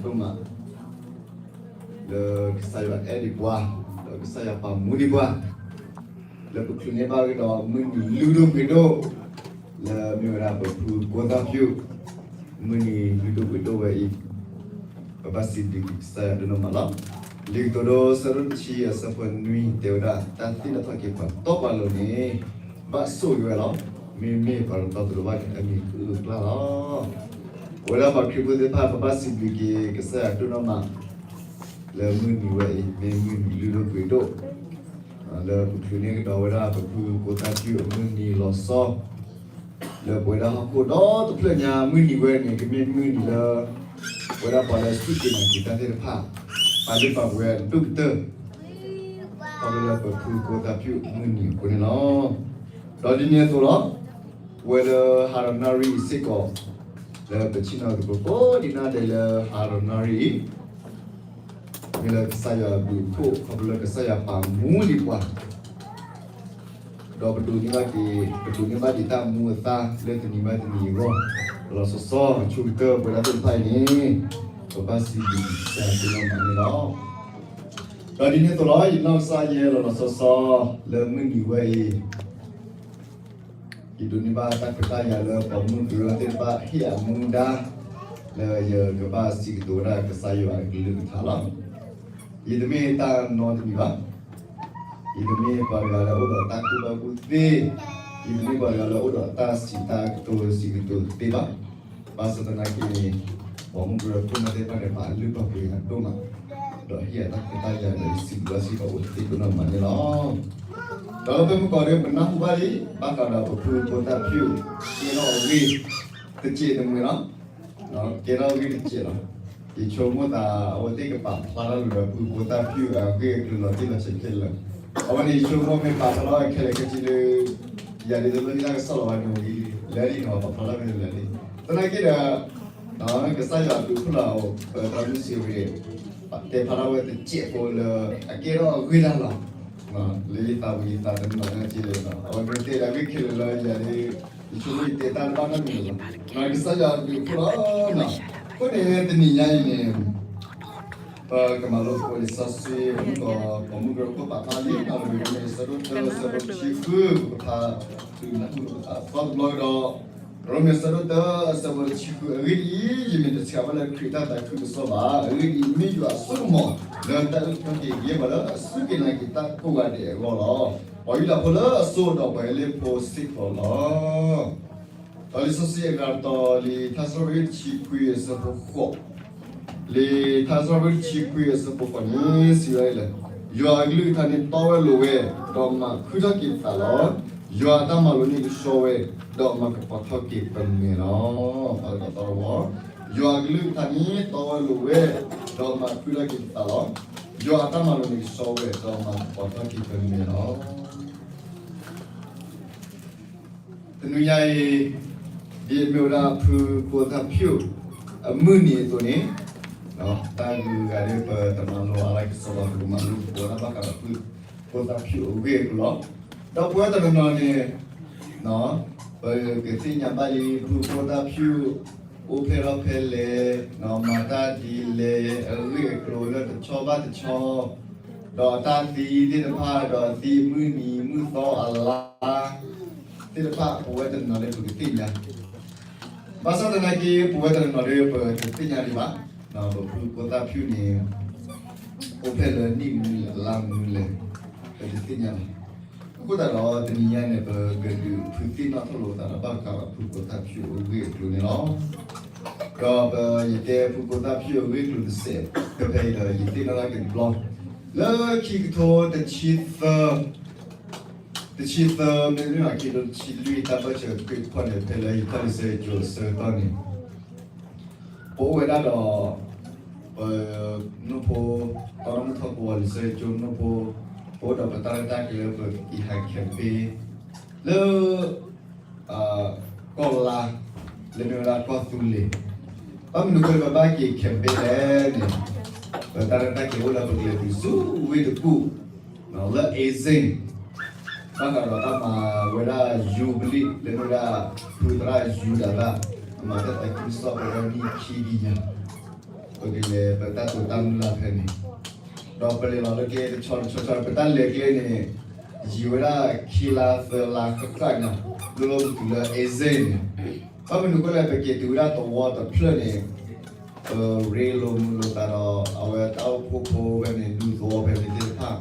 ဒိၣ်မး လၢကစၢ်ယွၤအဲၣ်ဒံးပှၤ, ဒီးကစၢ်ယွၤပာ်မူဒံးပှၤ, လၢပချုးန့ၢ်ဘၣ်ကဒီးမုၢ်နံၤလုၢ်ဒိၣ်ပှ့ၤဒိၣ်, လၢမ့ၢ်ဝဲဒၣ်ပဖုကိသၣ်ဖၠူၣ် မုၢ်နံၤလုၢ်ဒိၣ်ပှ့ၤဒိၣ်ဝဲအံၤ, ပဘၣ်စံးဘျုးကစၢ်ယွၤဒိၣ်မးလီၤ. လံာ်ကတိၤဒိအဆၢဒိၣ်တဆံအဆၢဖိနွံ တဲဝဲဒၣ် တၢ်သ့ၣ်နီၣ်ထီၣ်က့ၤပှၤတီပှၤလိၤန့ၣ် ဘၣ်ဆိၣ်ဂ့ၤဝဲလီၤ. မ့မ့ၢ်ပှၤတီတလိၤဘၣ်န့ၣ် အမံၤဃုာ်ကျၢ်လီၤ. ပဝဲဒၣ်ပှၤခရံာ်ဖိသ့ၣ်တဖၣ် ပဘၣ်စံးဘျုးက့ၤကစၢ်ယွၤဒိၣ်နီၢ်မး လၢမုၢ်နံၤဝဲအံၤ မ့ၢ်မုၢ်နံၤလုၢ်ဒိၣ်ပှ့ၤဒိၣ်, လၢပချုးန့ၢ်ကဒီးဝဲဒၣ်ပဖုကိသၣ်ဖၠူၣ်အမုၢ်နံၤလီၤဆီ လၢပဝဲဒၣ်ဟီၣ်ခိၣ်ဒီတဖျၢၣ်ညါ မုၢ်နံၤဝဲန့ၣ် ကမ့ၢ်မုၢ်နံၤလၢ ပဝဲဒၣ်ပှၤလၢစူၢ်က့ၤနာ်က့ၤတၢ်သ့ၣ်တဖၣ် ပာ်လုၢ်ပာ်ပှ့ၤအဒိၣ်ကတၢၢ် ခီဖျိလၢပဖုကိသၣ်ဖၠူၣ်မုၢ်နံၤအဃိန့ၣ်လီၤ. ဒီးဒ်န့ၣ်အသိးလီၤ, ပဝဲလၢဟါဒီးနၣ်ရံၣ်အံၤစ့ၢ်ကီး လၢပဆ့ၣ်နီၤသကိးကိးဒံးနၣ်ဒဲးလၢဟါဒီးနၣ်ရံၣ်အံၤ မ့ၢ်လၢကစၢ်ယွၤအဘျုးအဖှိၣ် ခီဖျိလၢကစၢ်ယွၤပာ်မူဒံးပှၤ ဒီးပဒိးန့ၢ်ဘၣ်က့ၤ ပဒိးန့ၢ်ဘၣ်ဒံးတၢ်မူအသါလၢတနံၤဘၣ်တနံၤအဂီၢ် လီၤလီၤဆီဆီ ဆိကတၢၢ်ပဝဲဒၣ်သ့ၣ်တဖၣ်အံၤန့ၣ် ပဘၣ်စံးဘျုးကစၢ်ယွၤဒိၣ်နီၢ်မးန့ၣ်လီၤ. ဒီးဒ်န့ၣ်အသိးလီၤ ယနီၢ်ကစၢ်ယဲလီၤလီၤဆီဆီ လၢမုၢ်နံၤဝဲအံၤ ယဒိးန့ၢ်ဘၣ်တၢ်ခွဲးတၢ်ယာ်လၢပိာ်မုၣ်ကရၢသ့ၣ်တဖၣ်ဟ့ၣ်အမူဒါ လၢယကဘၣ်စံးကတိၤဝဲဒၣ်ကစၢ်ယွၤအကလုၢ်ကထါလီၤ. ယတမ့ၢ်တၢ်နီတမံၤဘၣ်. ယတမ့ၢ်ပှၤတဂၤလၢအိၣ်ဒီးတၢ်ကူၣ်ဘၣ်ကူၣ်သ့, ယတမ့ၢ်ပှၤတဂၤလၢအိၣ်ဒီးတၢ်စံးတၢ်ကတိၤစံးကတိၤသ့ဘၣ်. ဘၣ်ဆၣ်သနာ်က့န့ၣ် ပိာ်မုၣ်ကရၢခိၣ်နၢ်သ့ၣ်တဖၣ်န့ၣ် ပာ်လုၢ်ပာ်ပှ့ၤယၤဒိၣ်မး, ဒီးဟ့ၣ်ယၤတၢ်ခွဲးတၢ်ယာ်ဒီးယစံးဘျုးစ့ၢ်ကီးအိၣ်သ့ဒိၣ်နီၢ်မးန့ၣ်လီၤ. ဒီးဖဲမုၢ်ကီၢ်ဒီး ပနၢ်ဟူဘၣ်လံ ဘၣ်ဃးဒီးပဖုကိသၣ်ဖၠူၣ် ကဲထီၣ်အဂ့ၢ် တစဲးတမှဲၤလီၤ. ကဲထီၣ်အဂ့ၢ်တစဲးလီၤ. ယဆိကမိၣ်သး အဝဲသ့ၣ်ကပာ်ဖျါထီၣ်လၢပဖုကိသၣ်ဖၠူၣ်အဂ့ၢ်အကျိၤလီၤတံၢ်လီၤဆဲးခဲလၢာ်. အဝဲန့ၣ်ယဆိကမိၣ်မ့ၢ်ပာ်ဖျါထီၣ်ခဲလၢာ်ခဲဆ့လၢ ယၤဒ်သိးလၢယတၢ်ကစီၣ်လီၤဝဲန့ၣ်ဝံၤလံ, လၢလံန့ၣ်ပာ်ဖျါထီၣ်ဝဲန့ၣ်လၢလံ. သနာ်က့ဒီး ကစၢ်ယွၤဒုးဖှိၣ်လီၤ ပသရၣ်မုၣ်စံးဝဲ တဲဖျါထီၣ်ဝဲတစဲးဖိလၢ အကဲထီၣ်အဂ့ၢ်တၢ်လီၤ. လၢယသးဝံၤယသးတနီၤနီၤက့လၢာ်လီၤ. အဝဲမ့ၢ်တဲဒၣ်ဂ့ၢ်ခဲလၢာ်လၢယၤန့ၣ် ယဆိကမိၣ်ယတဲတၢ်တဘၣ်နီတမံၤလီၤ. ကစၢ်ယွၤဒုးဖှိၣ်လီၤ. အဃိန့ၣ်တနံၤညါအံၤန့ၣ် ပကမၤလိသကိးလံာ်စီဆှံ ပမုၢ်ကီၢ် ပိာ်မုၣ်ကရၢခိၣ်ပာ်ဖျါလံ ရိမ့ၤအဆၢဒိၣ်တၢ အဆၢဖိတဆံဃု ပကဖး တုၤနၢ်ဟူသီတဘျီကဒီး ရိမ့ၤအဆၢဒိၣ်တၢ အဆၢဖိတဆံဃု အဂ့ၢ်ဒ်အံၤ, ယမ့ၢ်တဆှးဘၣ်လၢခရံာ်တၢ်သးခုကစီၣ်ဘၣ်. အဂ့ၢ်ဒ်အံၤ, မ့ၢ်ယွၤအစိကမီၤ လၢတၢ်အုၣ်က့ၤခီၣ်က့ၤကယဲၢ်ပှၤလၢအစူၢ်က့ၤနာ်က့ၤတၢ်ကိးဂၤဒဲးအဂီၢ်လီၤ. ပှၤယူဒၤဖိလၢအစိၤဒီးပှၤဟ့လ့ၣ်ဖိစ့ၢ်ကီးလီၤ. ဒီးလံာ်စီဆှံအဂၤတတီၤ လံာ်ထါစံးထီၣ်ပတြၢၤတဆံခွံအဆၢဖိဃိး, လံာ်ထါစံးထီၣ်ပတြၢၤတဆံခွံအဆၢဖိဃိးန့ၣ် စံးဝဲဒ်လဲၣ်, ယွၤအကလုၢ်ကထါန့ၣ်တီဝဲလိၤဝဲ, ဒီးမၤခုထီၣ်က့ၤပသးလီၤ. ယွၤအတၢ်မၤလိာ်န့ၣ်ကဆှီဝဲ, ဒီးမၤကပီၤထီၣ်က့ၤပမဲာ်လီၤ. ပသီတဝီ, ယွၤအကလုၢ်ကထါန့ၣ်တီဝဲလိၤဝဲ, ဒီးမၤခုထီၣ်က့ၤပသးလီၤ. ယွၤအတၢ်မၤလိာ်န့ၣ်ကဆှီဝဲ, ဒီးမၤကပီၤထီၣ်က့ၤပမဲာ်လီၤ. တနွံညါအံၤ ဒ်အမ့ၢ်ဝဲဒၣ်ဖုကိသၣ်ဖၠူၣ် အမုၢ်နံၤအသိးန့ၣ်, တၢ်ဂုၤဂၤဒ်ပတမၤလိအါလၢကစီၣ်ဘၣ် ပကမၤလိသကိးတၢ်ဘၣ်ဃးဒီးဖုကိသၣ်ဖၠူၣ်အဂ့ၢ်အကျိၤလီၤ. ဒီးပဝဲတနီၤနီၤန့ၣ် ပကသ့ၣ်ညါဘၣ်လံ ဖုကိသၣ်ဖၠူၣ် အိၣ်ဖဲလဲၣ်ဖဲလဲၣ်, မၤတၢ်ဒ်လဲၣ်, အဂ့ၢ်အကျိၤလၢတဆီဘၣ်တဆီ, ဒီးအတၢ်သံသ့ၣ်တဖၣ်, ဒီးအသံအမုၢ်နံၤမုၢ်သီအလါသ့ၣ်တဖၣ် ပဝဲတနီၤနီၤလၢပကသ့ၣ်ညါ, ဘၣ်ဆၣ်သနာ်က့ ပဝဲတနီၤနီၤလၢပတသ့ၣ်ညါဒံးဘၣ်, ပဖုကိသၣ်ဖၠူၣ်န့ၣ် အိၣ်ဖဲလဲၣ်နံၣ်မနုၤလဲၣ် အလါမနုၤလဲၣ် ပတသ့ၣ်ညါဘၣ်. အဃိသတးဒီး တနံၤညါန့ၣ် ပကဒုးဖုသ့ၣ်နီၣ်ထီၣ်လိာ်သးဒီးဘၣ်ဃးဒီးဖုကိသၣ်ဖၠူၣ်အဂ့ၢ်အကျိၤန့ၣ်လီၤ. ဒီးပယတဲဖုကိသၣ်ဖၠူၣ်အဂ့ၢ်အကျိၤတစဲး ဖဲဖဲအံၤဒီး ယသ့ၣ်နီၣ်ထီၣ်က့ၤတဘျီ, လၢခံကထိတဆံသၢ, တဆံသၢ မ့တမ့ၢ်ဘၣ် ခံကထိတဆံလွံၢ် တၢ်ဘၢၣ်စၢၤသ့ၣ်တဖၣ်န့ၣ် ဖဲလၢယထီၣ်လံာ်စီဆှံကၠိအဆၢကတီၢ်န့ၣ် ပအိၣ်ဝဲဒၣ်ဒီး ပနိၣ်ဖိ တီနီၣ်မုၢ်ထီၣ်ကဝီၤလံာ်စီဆှံကၠိနိၣ်ဖိ, ပအိၣ်ဒီးပတၢ်ရဲၣ်တၢ်ကျဲၤလၢပက့ၤဟး campaign လၢ ကီၢ်လါ လၢမ့ၢ်ဝဲဒၣ်ကီၢ်သူလ့ၤ, ဘၣ်မနုၤအဃိလၢပဘၣ်က့ၤ campaign လဲၣ်န့ၣ်, ပတၢ်ရဲၣ်တၢ်ကျဲၤအိၣ်လၢပကလဲၤတုၤဆူဝ့ၢ်တကူၣ် လၢ Asia ဘၣ်ဃးဒီးတၢ်မၤဝဲဒၣ်ယူဘလံၣ် လၢမ့ၢ်ဝဲဒၣ် ဖုသရၣ်ယူဒၤသၣ် အမၤတၢ်သးခုကစီၣ်ဝဲဒၣ်နံၣ်ခံကယၤ ပကလဲၤပတၢ်တိာ်တၢ်မုၢ်လၢ်ဖဲန့ၣ်, ဒီးပလဲၤလီၤလၢကျဲတဆီတဆီဆီ ပတၢ်လဲၤကျဲန့ၣ် ယံာ်ဝဲဒၣ်ခံလါသၢလါဃၣ်ဃၣ်ညါ, လၢလီၢ်ပတုၤလၢ အဲစ့ၣ် န့ၣ်, ဘၣ်မနုၤအဃိလဲၣ် ပက့ၤတုၤဝဲဒၣ်သဝီတဖျၢၣ်န့ၣ် ပရ့လိာ်မုာ်လိာ်သးဒီး အဝဲတၢ်အိၣ်ဖှိၣ်ဖိဖဲန့ၣ် ဒူသဝီဖဲန့ၣ်သ့ၣ်တဖၣ်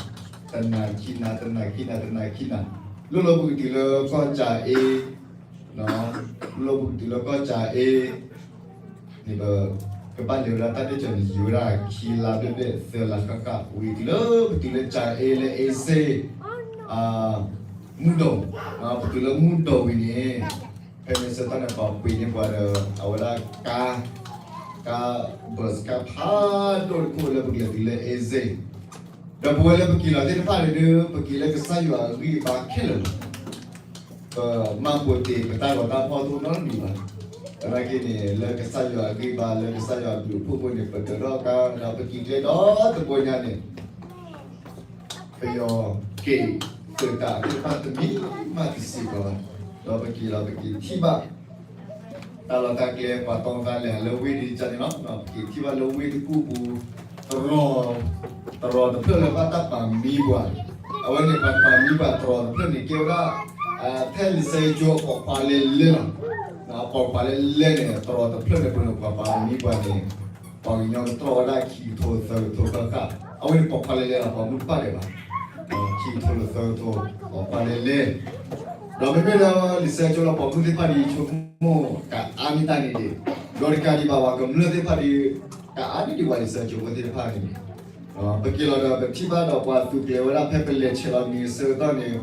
တနၤခံနၤ တနၤခံနၤ တနၤခံနၤ, လၢလီၢ်ပကတုၤလၢကီၢ်ကၠၤအ့ လၢလီၢ်ပကတုၤလၢကီၢ်ကၠၤအ့ န့ၣ် ပကဘၣ်လဲၤဝဲဒၣ်တၢ်ဒ့ၣ်စၢၤန့ၣ် ယံာ်ဝဲဒၣ်ခံလါဘျဲၣ်ဘျဲၣ် သၢလါဃၣ်ဃၣ် ဝံၤတုၤလၢပတုၤလၢကၠၤအ့လၢ အဲစ့ၣ် မုၢ်ဒိၣ်, ပတုၤလၢမုၢ်ဒိၣ်ဝံၤန့ၣ် ဖဲန့ၣ်ဆၢကတီၢ်န့ၣ် ပှၤပှ့ၤန့ၢ်ပှၤဒီး အဝဲဒၣ်ကါ, ကါ ဘၢၣ်စကါဖးဒိၣ်တခိၣ်လၢပကလဲၤတုၤလၢ အဲစ့ၣ်, ဒီးပဝဲလၢပက့ၤလီၤသ့ၣ်တဖၣ်န့ၣ်ဒီး ပက့ၤလၢကစၢ်ယွၤအဂံၢ်အဘါခဲလၢာ်လီၤ. ပမၤပိာ်တ့ၢ်ပတၢ်ဂီၤတၢ်ဖီၣ်တအိၣ်နီတမံၤဘၣ်. သနာ်က့န့ၣ် လၢကစၢ်ယွၤအဂံၢ်အဘါ လၢကစၢ်ယွၤအဘျုးအဖှိၣ်အဃိန့ၣ် ပတၢၤထီၣ်ကါ ဒီးပက့ၤကျဲဒီတဘိညါန့ၣ် ပယီၤက့ၤသုးတၢ်သ့ၣ်တဖၣ်တမံၤမးတစံးဘၣ်ဘၣ်. ဒီးပက့ၤလီၤပက့ၤထံၣ်ဘၣ် တၢ်လီၢ်တၢ်ကျဲ ပှၤတီတၢ်လဲၤလၢဝ့ၢ်ဒ်ကန့ၣ်လီၤ. ပက့ၤထံၣ်ဘၣ်လၢဝ့ၢ်တကူၣ်ပူၤ တရံး, တရံးတဖျၢၣ်လၢဘၣ်တၢ်ပာ်မံပှၤ, အဝဲန့ၣ် ပှၤပာ်မံပှၤတရံးတဖျၢၣ်န့ၣ် ကဲဝဲဒၣ် ထဲလံာ်စီဆှံကၠိအပိာ်ခွါလဲၣ်လဲၣ်လီၤ. အပိာ်ခွါလဲၣ်လဲၣ်န့ၣ် တရံးတဖျၢၣ်န့ၣ် ပှၤပာ်မံပှၤန့ၣ် ပှၤကညီကတြီၢ်ဝဲဒၣ်ခံကထိသၢကထိဃၣ်ဃၣ်, အဝဲန့ၣ်ပိာ်ခွါလဲၣ်လဲၣ်လီၤ ပှၤမုၣ်တဖၣ်ဒဲးဘၣ် ခံကထိလၢသၢကထိ ပိာ်ခွါလဲၣ်လဲၣ်, ဒီးမ့မ့ၢ်လၢလံာ်စီဆှံကၠိလၢ ပိာ်မုၣ်သ့ၣ်တဖၣ်ဒ်ဆိကမိၣ်ကအါန့ၢ်တၢ်န့ၣ်ဒံး, ဒီးတကးဒံးဘၣ် ပှၤကမျၢၢ်သ့ၣ်တဖၣ်ဒ် ကအါန့ၢ်ဒံးပှၤလံာ်စီဆှံကၠိဖိသ့ၣ်တဖၣ်န့ၣ်န့ၣ်, ပက့ၤလီၤဒီးပထံၣ်ဘၣ်ဒီးပှၤသူးကျဲၤဝဲဒၣ်ဖဲပလဲၤဆဲးလီၤနံၤအဆၢကတီၢ်န့ၣ်,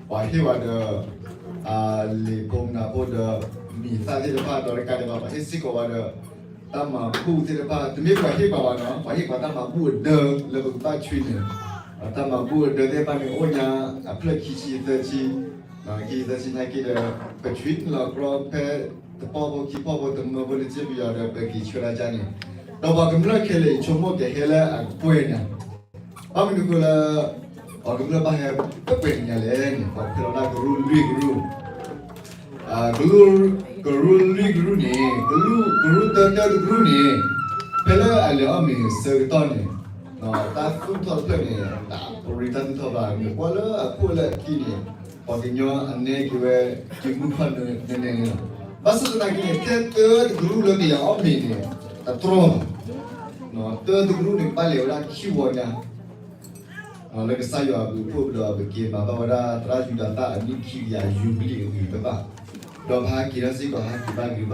ပှၤဟ့ၣ်ဝဲဒီး လံာ်ဖိမနၤဖိဒီး မံၤသၣ်သ့ၣ်တဖၣ် ဒီးတကးဒံးဘၣ် ပှၤဟ့ၣ်စ့ၢ်ကီးဝဲဒီး တၢ်မၤဘူၣ်သ့ၣ်တဖၣ် တမ့ၢ်ပှၤဟ့ၣ်ပှၤဘၣ်နီၤ ပှၤဟ့ၣ်ပှၤတၢ်မၤဘူၣ်အဒၢလၢပကဘၣ်ဆွံန့ၣ်, တၢ်မၤဘူၣ်အဒၢသ့ၣ်တဖၣ်န့ၣ် အိၣ်ညါအဖျၢၣ်ခံဆံသၢဆံ, ခံဆံသၢဆံနာ်က့ဒီး ပဆွံန့ၣ်လီၤကြီဖဲ တပီၢ်ဖိခံပီၢ်ဖိတမၢဖိလၢစ့ပယီၤဒီး ပက့ၤဆှၢဒၣ်ကန့ၣ်, ဒီးပှၤကမျၢၢ်ခဲလၢာ်အံၤ ဆိကမိၣ်ကဟဲလၢအကပှဲၤန့ၣ် ဘၣ်မနုၤဃိလၢ ပှၤကမျၢၢ်ဘၣ်ဟဲကပှဲၤန့ၣ်ညါလဲၣ်န့ၣ် ပှၤဖဲလီၤဒၣ်ကရူၢ်လွံၢ်ကရူၢ်, ကရူၢ်လွံၢ်ကရူၢ်န့ၣ် ကရူၢ်တၢတၢတကရူၢ်န့ၣ် ဖဲလၢအလဲၤအီၣ်မ့ၤအဆၢကတီၢ်န့ၣ် တၢ်သူၣ်ထီၣ်တဖျၢၣ်န့ၣ် တၢ်ပရံးတၢ်သူၣ်ထီၣ်ဘၣ်န့ၣ် ကွၢ်လၢအခိၣ်လၢအခံန့ၣ် ပှၤကညီအနဲက့ၤဝဲ က့ၤမုၢ်ခီၣ်နၢနၢန့ၣ်လီၤ. ဘၣ်ဆၣ်သနာ်က့န့ၣ် ထဲတၢတကရူၢ်လၢကလဲၤအီၣ်မ့ၤန့ၣ် တတြီၢ်ဘၣ်, တၢတကရူၢ်န့ၣ် ဘၣ်လဲၤဝဲဒၣ်ခံဝီညါ လၢကစၢ်ယွၤအဘျုးအဖှိၣ်ဒီး ပက့ၤမၤဘၣ်ဝဲဒၣ် သရၣ်ယူဒၤသၣ်အနံၣ်ခံကယၤယူဘ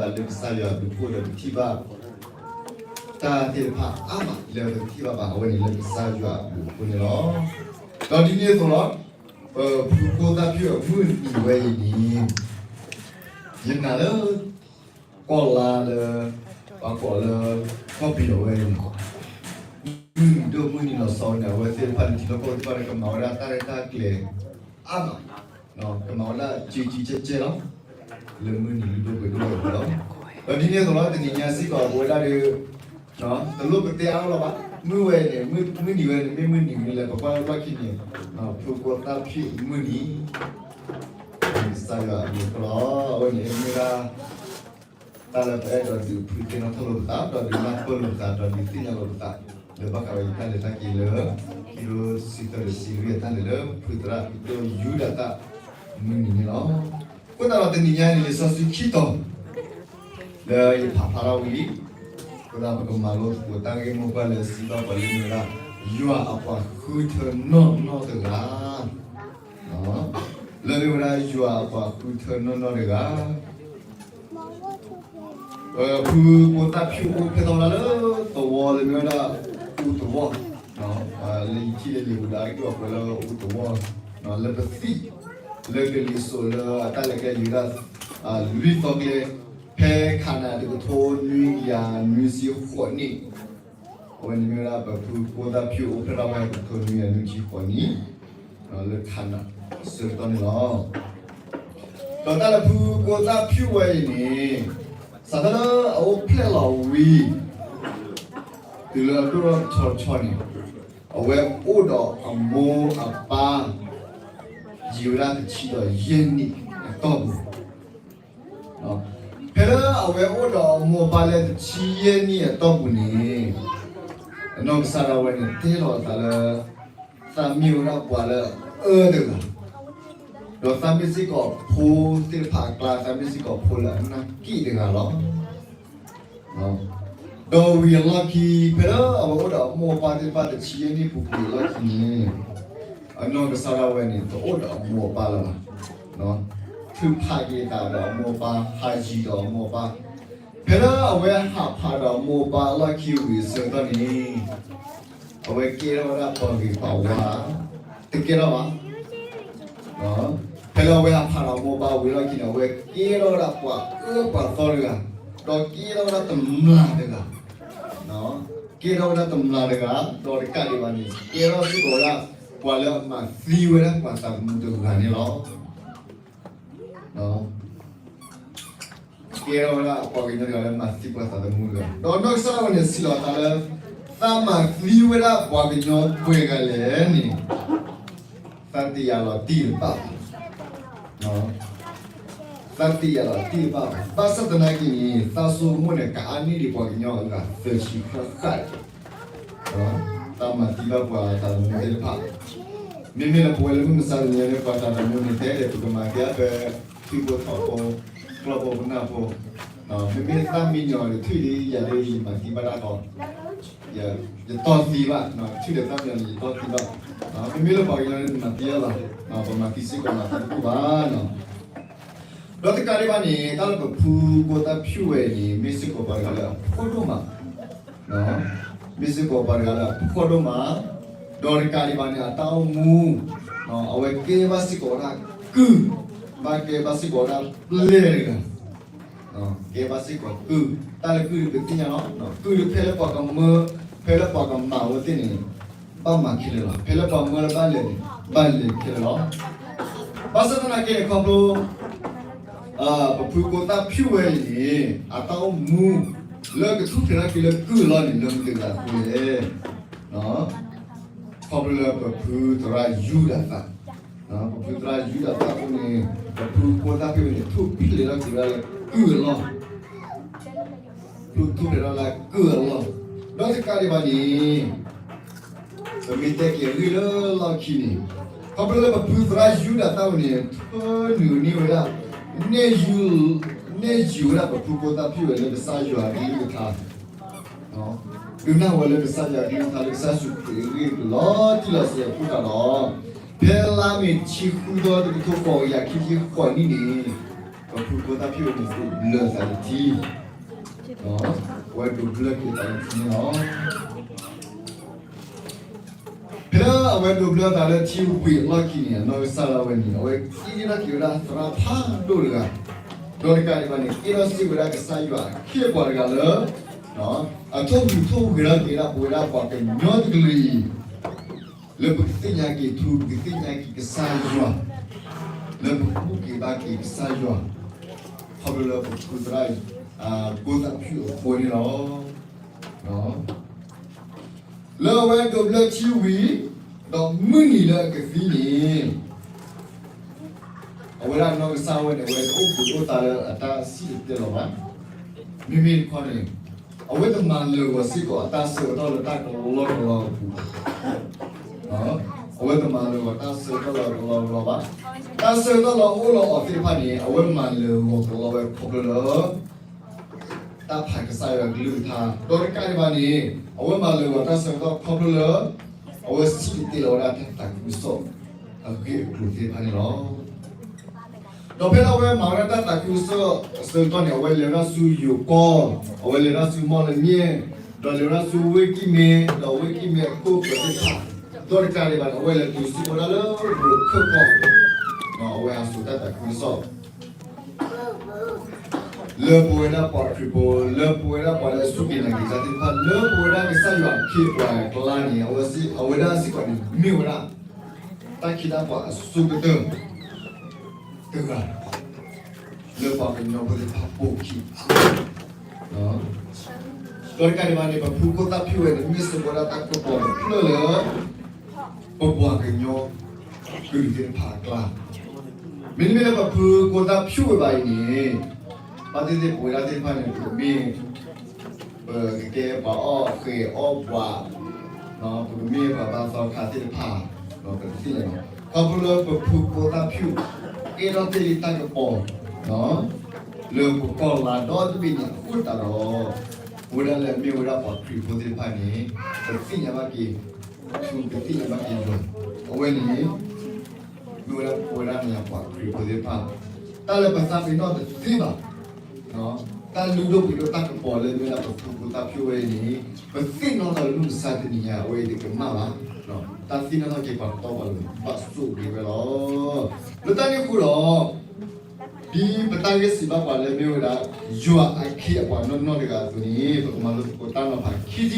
လံၣ်အဂ့ၤတဘၣ်, ဒီးပဟဲက့ၤထီၣ်စ့ၢ်ကီး ဟဲက့ၤဘၣ်ဂ့ၤဘၣ်လၢကစၢ်ယွၤအဘျုးအဖှိၣ်ဒီး ပထံၣ်ဘၣ် တၢ်သ့ၣ်တဖၣ်အါမးလၢပထံၣ်ဘၣ်ဘၣ် အဝဲန့ၣ်လၢကစၢ်ယွၤအဘျုးအဖှိၣ်န့ၣ်လီၤ. ဒီးဒ်န့ၣ်အသိးလီၤ, ပဖုကိသၣ်ဖၠူၣ်အမုၢ်နံၤဝဲအံၤန့ၣ် ယနာ်လၢ ကီၢ်လါလၢ ပှၤကိးလၢ ကီၢ်ပယီၤဝဲန့ၣ် မုၢ်နံၤဒိၣ်မုၢ်နံၤလီၤဆီန့ၣ် အဝဲသ့ၣ်တဖၣ်န့ၣ် ထံလီၢ်ကီၢ်သ့ၣ်တဖၣ်န့ၣ် ကမၤဝဲဒၣ်တၢ်ရဲၣ်တၢ်ကျဲၤအါမး, ကမၤဝဲဒၣ်ကၠံကၠံကဲကဲလီၤ, လၢမုၢ်နံၤလုၢ်ဒိၣ်ပှ့ၤဒိၣ်ဝဲအပူၤလီၤ. ဒီးဒ်န့ၣ်အသိးလီၤ တနံၤညါစ့ၢ်ကီး ပဝဲဒၣ်ဒီး တလိၣ်ပတဲအါလီၤဘၣ်, မုၢ်ဝဲန့ၣ် မုၢ်နံၤဝဲန့ၣ် မ့ၢ်မုၢ်နံၤမ့ၢ်လဲၣ် ပကွၢ်လၢလီၢ်ခံန့ၣ် ဖုကိသၣ်ဖၠူၣ်မုၢ်နံၤ ကစၢ်ယွၤအဘျုးအဖှိၣ်လီၤ. အဝဲန့ၣ်မ့ၢ်ဝဲဒၣ် တၢ်လၢပအဲၣ်ဒိးဒုးဖုသ့ၣ်နီၣ်ထီၣ်လိာ်ပသး ဒီးဒုးနၢ်ပၢၢ်လိာ်ပသး ဒီးဒုးသ့ၣ်ညါလိာ်ပသး လၢဘၣ်ဃးဝဲယတၢ်လဲၤတၢ်က့ၤလၢ ခံကထိဆံသၢဒီးဆံလွံၢ်အတၢ်လဲၤလၢ ဖုသရၣ်ကတိယူဒၤသၣ် မုၢ်နံၤန့ၣ်လီၤ. အဃိသတးဒီးတနံၤညါန့ၣ် လံာ်စီဆှံခံတီၤ လၢယဖးဖျါထီၣ်ဝံၤလံ, အဃိသတးပကမၤလိသကိးတၢ်ဂ့ၢ်မိၢ်ပှၢ်လၢစံးဘၣ်ပှၤလၢမ့ၢ်ဝဲဒၣ် ယွၤအပှၤဃုထၢနီၢ်နီၢ်တဂၤ လၢမ့ၢ်ဝဲဒၣ်ယွၤအပှၤဃုထၢနီၢ်နီၢ်တဂၤ ဖုကိသၣ်ဖၠူၣ်အိၣ်ဖျဲၣ်ထီၣ်ဝဲဒၣ်လၢသဝီလၢမ့ၢ်ဝဲဒၣ် အူသဝီ, လၢယထံၣ်လၢလံာ်ပူၤဒီးအါက့ၢ်အီၤပှဲၤလၢအူသဝီ, လၢပသံၣ်လၢကလံၤစိးလၢအတၢ်လဲၤကျဲလံာ်ဝဲဒၣ် လွံၢ်သီကျဲ ဖဲခးနၤတကထိနွံကယၤနွံဆံဃိးနံၣ်, အဝဲန့ၣ်မ့ၢ်ဝဲဒၣ်ပဖုကိသၣ်ဖၠူၣ်အိၣ်ဖျဲၣ်ထီၣ်ဝဲတကထိနွံကယၤနွံဆံဃိးနံၣ် လၢခးနၤအဆၢကတီၢ်န့ၣ်လီၤ. ဒီးတၢ်လၢဖုကိသၣ်ဖၠူၣ်ဝဲအံၤန့ၣ် စးထီၣ်လၢအအိၣ်ဖျဲၣ်လီၤဝံၤ တုၤလၢအဒိၣ်ထီၣ်တဆီတဆီန့ၣ် အဝဲအိၣ်ဒီးအမိၢ်အပၢ် ယံာ်ဝဲဒၣ်တဆံဒီးယဲၢ်နံၣ်အတီၢ်ပူၤ, ဖဲလၢ အဝဲအိၣ်ဒီးအမိၢ်အပၢ်လၢတဆံယဲၢ်နံၣ်အတီၢ်ပူၤန့ၣ်, အနီၢ်ကစၢ်ဒၣ်ဝဲန့ၣ် တဲလီၤအသးလၢ သးမ့ၢ်ဝဲဒၣ်ပှၤလၢအအၢတဂၤ, ဒီးသးမ့ၢ်စ့ၢ်ကီးဖိသ့ၣ်တဖၣ်အကျါ သးမ့ၢ်စ့ၢ်ကီးဖိလၢအနၢ်က့ၣ်တဂၤလီၤ. ဒီးဝံၤအလီၢ်ခံ ဖဲလၢအဝဲအိၣ်ဒီးအမိၢ်အပၢ်သ့ၣ်တဖၣ်တဆံယဲၢ်နံၣ်ပူၤကွံာ်အလီၢ်ခံန့ၣ်, အနီၢ်ကစၢ်ဒၣ်ဝဲန့ၣ် တအိၣ်ဒီးအမိၢ်အပၢ်လၢၤဘၣ်. ထုးဖးက့ၤအသးဒီးအမိၢ်အပၢ်, ဟးယံၤဒီးအမိၢ်အပၢ်. ဖဲလၢအဝဲဟးဖးဒီးအမိၢ်အပၢ်အလီၢ်ခံဝံၤအဆၢကတီၢ်န့ၣ်, အဝဲကဲထီၣ်ဝဲဒၣ်ပှၤဂ့ၤပှၤဝါ, တကဲထီၣ်ဘၣ်. ဖဲလၢအဝဲဟးဖးဒီးအမိၢ်အပၢ်ဝံၤအလီၢ်ခံန့ၣ် အဝဲကဲထီၣ်ဝဲဒၣ်ပှၤအၢပှၤသီတဂၤ, ဒီးကဲထီၣ်ဝဲဒၣ်တမျာ်တဂၤ, ကဲထီၣ်ဝဲဒၣ်တမျာ်တဂၤ, ဒီးတကးဒံးဘၣ်န့ၣ် ကဲထီၣ်စ့ၢ်ကီးဝဲဒၣ် ပှၤလၢအမၤသံဝဲဒၣ်ပှၤသးသမူတဂၤန့ၣ်လီၤ. ကဲထီၣ်ဝဲဒၣ်ပှၤကညီတဂၤလၢမၤသံပှၤသးသမူတဂၤ, ဒီးနီၢ်ကစၢ်ဒၣ်ဝဲန့ၣ် စံးလီၤအသးလၢ သးမၤသံဝဲဒၣ်ပှၤကညီပှဲၤဂၤလဲၣ်န့ၣ်, သးတယာ်လီၤတံၢ်တဘၣ်ဘၣ်. သးတယာ်လီၤတံၢ်တဘၣ်ဘၣ်. ဘၣ်ဆၣ်သနာ်က့န့ၣ် သးဆိကမိၣ်န့ၣ် ကအါန့ၢ်ဒံးပှၤကညီအဂၤသၢဆံဃၣ်ဃၣ်န့ၣ်, သးမၤသံဘၣ်ပှၤသးသမူသ့ၣ်တဖၣ်. မ့မ့ၢ်လၢပဝဲလၢမုၢ်မဆါတနံၤညါန့ၣ် ပှၤသးသမူန့ၣ် တဲဒီးပကမၤသံအါဖဲ ထံဖိကီၢ်ဖိ, ကျီၢ်ဖိပနၢ်ဖိ, မ့မ့ၢ်သးမံညီၤန့ၣ် ထွံၣ်ဒ်ယၤလၢယမၤသံဘၣ်တၢ်ဃီ ယတီၢ်သံဘၣ်, ထွံၣ်ဒီးသးမံညီၤန့ၣ် ယတီၢ်သံဘၣ်. မ့မ့ၢ်လၢပှၤကညီန့ၣ် မၤသံအါဘၣ်, ပမၤသံစ့ၢ်ကီးမၤသံတကူၣ်ဘၣ်. ဒီးတကးဒံးဘၣ်န့ၣ် တၢ်လၢပဖုကိသၣ်ဖၠူၣ်ဝဲအံၤန့ၣ် မ့ၢ်စ့ၢ်ကီးပှၤတဂၤလၢအဖှီၣ်ဒိၣ်မး, မ့ၢ်စ့ၢ်ကီးပှၤတဂၤလၢအဖှီၣ်ဒိၣ်မး, ဒီးတကးဒံးဘၣ်န့ၣ် အတၢ်အိၣ်မူ အဝဲကဲဘၣ်စ့ၢ်ကီးဝဲဒၣ်ကုၢ်, ဘၣ်ကဲဘၣ်စ့ၢ်ကီးဝဲဒၣ်ပျဲၢ်တဂၤ, ကဲဘၣ်စ့ၢ်ကီးကုၢ်, တၢ်လၢကုၢ်ဒုးပသ့ၣ်ညါလီၤ. ကုၢ်ဒုးဖဲလၢပှၤကမၢ, ဖဲလၢပှၤကမၤဝဲသ့ၣ်န့ၣ် ဘၣ်မၤခဲလၢာ်လီၤ. ဖဲလၢပှၤမၢလၢဘၣ်လဲၤန့ၣ် ဘၣ်လဲၤခဲလၢာ်လီၤ. ဘၣ်ဆၣ်သနာ်က့န့ၣ် ခီဖျိ ပဖုကိသၣ်ဖၠူၣ်ဝဲအံၤန့ၣ် အတၢ်အိၣ်မူ လၢကထူၣ်ဖျဲးထီၣ်က့ၤလၢကုၢ်အလီၢ်န့ၣ် လၢမတၤတဂၤအဃိလဲၣ်. ခီဖျိလၢပဖုသရၣ်ယူဒၤသၣ်, ပဖုသရၣ်ယူဒၤသၣ်အဃိန့ၣ် ပဖုကိသၣ်ဖၠူၣ်ဝဲန့ၣ် ထူၣ်ဖျဲးထီၣ်က့ၤဝဲဒၣ်လၢကုၢ်အလီၢ်, ထူၣ်ဖျဲးထီၣ်လၢကုၢ်အလီၢ်, ဒီးတကးဒံးဘၣ်န့ၣ် ပမ့ၢ်တဲက့ၤအဂ့ၢ်လၢလီၢ်ခံန့ၣ်, ခီဖျိလၢပဖုသရၣ်ယူဒၤသၣ်ဝဲန့ၣ် ထၢနုာ်န့ၢ်ဝဲဒၣ်, နဲၣ်ယုာ်ဝဲဒၣ်ပဖုကိသၣ်ဖၠူၣ်ဝဲလၢကစၢ်ယွၤအကလုၢ်ကထါ, ဒုးနၢ်ဟူဝဲလၢကစၢ်ယွၤအကလုၢ်ကထါ လၢကစၢ်ယ့ၣ်ၡူးခရံာ်အဂ့ၢ်အကျိၤလီၤတံၢ်လီၤဆဲးအဃိသတးဒီး, ဖဲလါမ့ၤတဆံဃုသီ တကထိဃိးကယၤခံဆံဃိးနံၣ်န့ၣ်, ပဖုကိသၣ်ဖၠူၣ်ဝဲန့ၣ်ဒိးဘျၢသးလၢထံ, အဝဲဒိးဘျၢက့ၤသးလၢထံန့ၣ်လီၤ. ဖဲလၢအဝဲဒိးဘျၢသးလၢထံဝံၤအလီၢ်ခံန့ၣ် အနီၢ်ကစၢ်ဒၣ်ဝဲန့ၣ် အဝဲကဲထီၣ်က့ၤဝဲဒၣ်သရၣ်ဖးဒိၣ်တဂၤ, ဒီးတကးဒံးဘၣ်န့ၣ် ကဲထီၣ်စ့ၢ်ဝဲဒၣ်ကစၢ်ယွၤအခ့အပှၤတဂၤလၢ အထိၣ်ဂုၤထိၣ်ဂဲၤထီၣ်က့ၤဒၣ်ပဝဲဒၣ်ပှၤကညီတကလုာ်အံၤ, လၢပကသ့ၣ်ညါက့ၤထူ ပကသ့ၣ်ညါက့ၤကစၢ်ယွၤ, လၢပကဘူၣ်က့ၤဘါက့ၤကစၢ်ယွၤ, ခီဖျိလၢပဖုသရၣ် ကိသၣ်ဖၠူၣ်အဃိန့ၣ်လီၤ. လၢအဝဲဒိးဘျၢထံဝံၤ, ဒီးမုၢ်နံၤလၢအကသံန့ၣ်, အဝဲဒၣ်နီၢ်ကစၢ်ဝဲန့ၣ် အဝဲအိၣ်ဘှံးအိၣ်သါလၢအတၢ်စံၣ်တဲၤတဲလီၤဘၣ်. မ့မ့ၢ်တခီန့ၣ်, အဝဲတမၤလၢာ်ဂီၤစ့ၢ်ကီးအတၢ်ဆၢကတီၢ်လၢတၢ်ကလီကလီအပူၤဘၣ်. အဝဲတမၤလၢာ်ဂီၤတၢ်ဆၢကတီၢ်လၢကလီကလီဘၣ်. တၢ်ဆၢကတီၢ်လၢအအိၣ်လၢအီၤသ့ၣ်တဖၣ်န့ၣ် အဝဲမၤလၢာ်ဂီၤကလီဝဲခီဖျိလၢ တၢ်ဖးကစၢ်ယွၤကလုၢ်ကထါ, ဒီးတကးဒံးဘၣ်န့ၣ် အဝဲမၤလၢာ်ဂီၤတၢ်ဆၢကတီၢ်ခီဖျိလၢ အဝဲစံၣ်တဲၤတဲလီၤဝဲဒၣ်တၢ်သးခုကစီၣ်အဂ့ၢ်အကျိၤသ့ၣ်တဖၣ်န့ၣ်လီၤ. ဒီးဖဲလၢအဝဲမၤဝဲဒၣ်တၢ်သးခုကစီၣ်အဆၢကတီၢ်န့ၣ် အဝဲလဲၤဝဲဒၣ်ဆူယိၤကီၢ်, အဝဲလဲၤဝဲဒၣ်ဆူမီၣ်လမၠဲၣ်, ဒီးလဲၤဝဲဒၣ်ဆူဝ့ၢ်ကံၢ်မဲ, ဒီးဝ့ၢ်ကံၢ်မဲအခိၣ်ကျၢၢ်သ့ၣ်တဖၣ်, ဒီးတကးဒံးဘၣ်န့ၣ် အဝဲလဲၤတုၤစ့ၢ်ကီးဝဲဒၣ်လၢ ရခၢၣ်ကီၢ်, အဝဲဟးစိာ်တၢ်သးခုကစီၣ် လၢပဝဲဒၣ်ပှၤခရံာ်ဖိ, လၢပဝဲဒၣ်ပှၤလၢအစူၢ်က့ၤနာ်က့ၤတၢ်သ့ၣ်တဖၣ်, လၢပဝဲဒၣ်ကစၢ်ယွၤအခ့အပှၤအကျါန့ၣ်, အဝဲစ့ၢ်, အဝဲဒၣ်စ့ၢ်ကီးန့ၣ် မ့ၢ်ဝဲဒၣ် တၢ်ခ့တၢ်ပှၤအဆိကတၢၢ်တဂၤ လၢပှၤကညီဖိသ့ၣ်တဖၣ်အပူၤအခံ, ဒီးတကးဒံးဘၣ်န့ၣ် ပဖုကိသၣ်ဖၠူၣ်ဝဲန့ၣ် မ့ၢ်စ့ၢ်ကီးဝဲဒၣ်တၢ်ကပီၤတဖျၢၣ်လၢ ပပှၤကညီကလုာ်သ့ၣ်တဖၣ်အကျါ, မ့တမ့ၢ်လၢပဖုကိသၣ်ဖၠူၣ်ဝဲဘၣ်အံၤန့ၣ် ဘၣ်သ့ၣ်သ့ၣ်ပဝဲဒၣ်သ့ၣ်တဖၣ်န့ၣ် ပကမ့ၢ် ပကကဲပှၤအီၣ်ဃဲၤအီၣ်ပှၤ, ပကမ့ၢ်ပှၤဘါသီခါသ့ၣ်တဖၣ်, ပတသ့ၣ်ညါဘၣ်. ခီဖျိလၢပဖုဖိသၣ်ဖၠူၣ် ကဲထီၣ်တ့ၢ်လံတၢ်ကပီၤ လၢပကီၢ်လါဒီတဘ့ၣ်ညါအဃိသတးဒီး, ပဝဲဒၣ်လၢအမ့ၢ်ဝဲဒၣ်ပှၤခရံာ်ဖိသ့ၣ်တဖၣ်န့ၣ် ပသ့ၣ်ညါဘၣ်က့ၤ, ပကသ့ၣ်ညါဘၣ်က့ၤယွၤ, အဝဲန့ၣ် မ့ၢ်ဝဲဒၣ်ပဝဲဒၣ်န့ၣ်ပှၤခရံာ်ဖိသ့ၣ်တဖၣ်, တၢ်လၢပသးပ့ၤနီၣ်တသ့ဘၣ်. တၢ်လုၢ်ဒိၣ်ပှ့ၤဒိၣ်တၢ်ကပီၤလၢမ့ၢ်ဝဲဒၣ်ပဖုဖိသၣ်ဖၠူၣ်ဝဲအံၤန့ၣ်, ပသ့ၣ်နီၣ်ထီၣ်လၢမုၢ်မဆါတနံၤညါ အဝဲအံၤတကမၣ်ဘၣ်. တၢ်သ့ၣ်နီၣ်ထီၣ်က့ၤပှၤတီပှၤလိၤ ဘၣ်ဆိၣ်ဂ့ၤဝဲလီၤ. လၢတၢ်န့ၣ်အဃိဒီး ဒ်ပတၢ်ဂ့ၢ်စံးဘၣ်ပှၤလၢမ့ၢ်ဝဲဒၣ် ယွၤအခ့အပှၤနီၢ်နီၢ်တဂၤအသိးန့ၣ်, ပကမၤလိသကိးတၢ်နီၤ